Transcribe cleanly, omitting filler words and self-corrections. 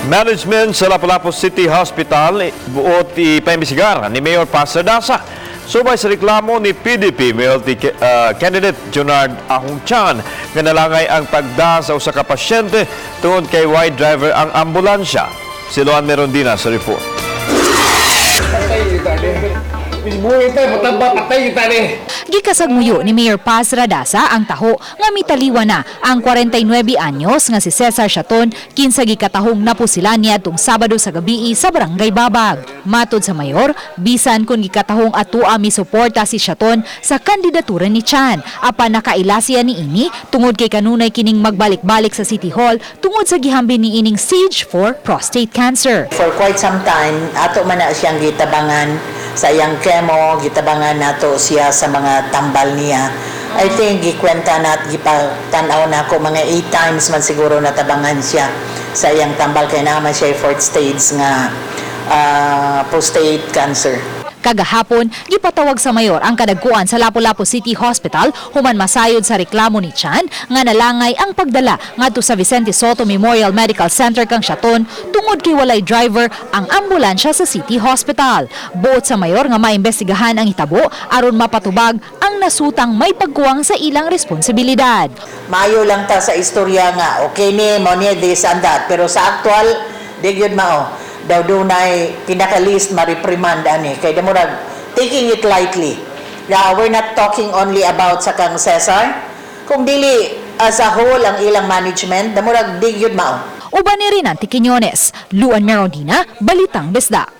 Management sa Lapu-Lapu City Hospital buot ipaimbestigar ni Mayor Paz Radaza. Subay sa reklamo ni PDP mayoralty candidate Junard Ahong Chan nga nalangay ang pagda sa usa ka pasyente tungod kay way driver ang ambulansya. Si Luan Merondina sa report. Patay kita ni. Mismo ito, mataba, patay kita ni. Gikasagmuyo ni Mayor Paz Radaza ang taho nga mitaliwa na ang 49 anyos nga si Cesar Chaton, kinsa gikatahong napusilan niadtong Sabado sa gabii sa Barangay Babag. Matod sa mayor, bisan kung gikatahong atua misuporta si Chaton sa kandidatura ni Chan, apan nakaila siya niini tungod kay kanunay kining magbalik-balik sa City Hall tungod sa gihambin ni ining stage 4 prostate cancer. For quite some time, ato man na siyang gitabangan sa iyang chemo, gitabangan nato siya sa mga tambal niya. I think gikwenta na at gipatanaw na ako, mga 8 times man siguro natabangan siya sa iyang tambal kay naman siya fourth stage nga prostate cancer. Kagahapon, gipatawag sa mayor ang kadagkuan sa Lapu-Lapu City Hospital human masayod sa reklamo ni Chan nga nalangay ang pagdala ngadto sa Vicente Sotto Memorial Medical Center kang Chaton tungod kay walay driver ang ambulansya sa City Hospital. Buot sa mayor nga maimbestigahan ang hitabo aron mapatubag ang nasutang may pagkuwang sa ilang responsibilidad. Maayo lang ta sa istorya nga okay ni mo ni this and that, pero sa actual di gyud mao. Daw dunay pinaka-least ma-reprimand ani kay murag taking it lightly. Yeah, we're not talking only about sa kang Cesar kung dili as a whole ang ilang management, da murag di gyud mao. Uban ni Rinanti Quiñones, Luan Merondina, Balitang Bisdak.